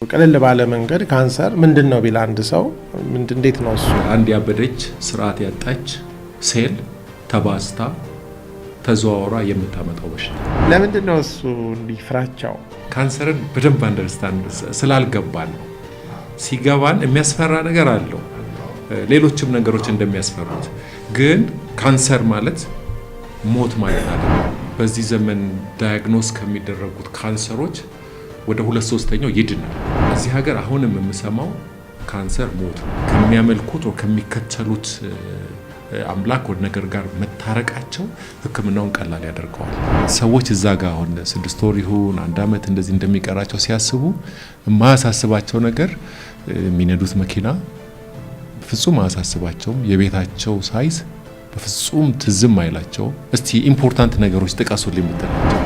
ቀለል ባለ መንገድ ካንሰር ምንድን ነው ቢል አንድ ሰው እንዴት ነው እሱ? አንድ ያበደች፣ ስርዓት ያጣች ሴል ተባዝታ ተዘዋውራ የምታመጣው በሽታ። ለምንድን ነው እሱ እንዲህ ፍራቻው? ካንሰርን በደንብ understand ስላልገባን ነው። ሲገባን የሚያስፈራ ነገር አለው፣ ሌሎችም ነገሮች እንደሚያስፈሩት። ግን ካንሰር ማለት ሞት ማለት አይደለም። በዚህ ዘመን diagnose ከሚደረጉት ካንሰሮች ወደ 2/3ኛው ይድናል። እዚህ ሀገር አሁንም የምሰማው ካንሰር ሞት ነው። ከሚያመልኩት ከሚከተሉት አምላክ ወደ ነገር ጋር መታረቃቸው ሕክምናውን ቀላል ያደርገዋል። ሰዎች እዛ ጋር አሁን 6 ወር ይሁን አንድ ዓመት እንደዚህ እንደሚቀራቸው ሲያስቡ የማያሳስባቸው ነገር የሚነዱት መኪና ፍጹም አያሳስባቸውም። የቤታቸው size በፍጹም ትዝም አይላቸውም። እስቲ important ነገሮች ጥቀሱልኝ ብትላቸው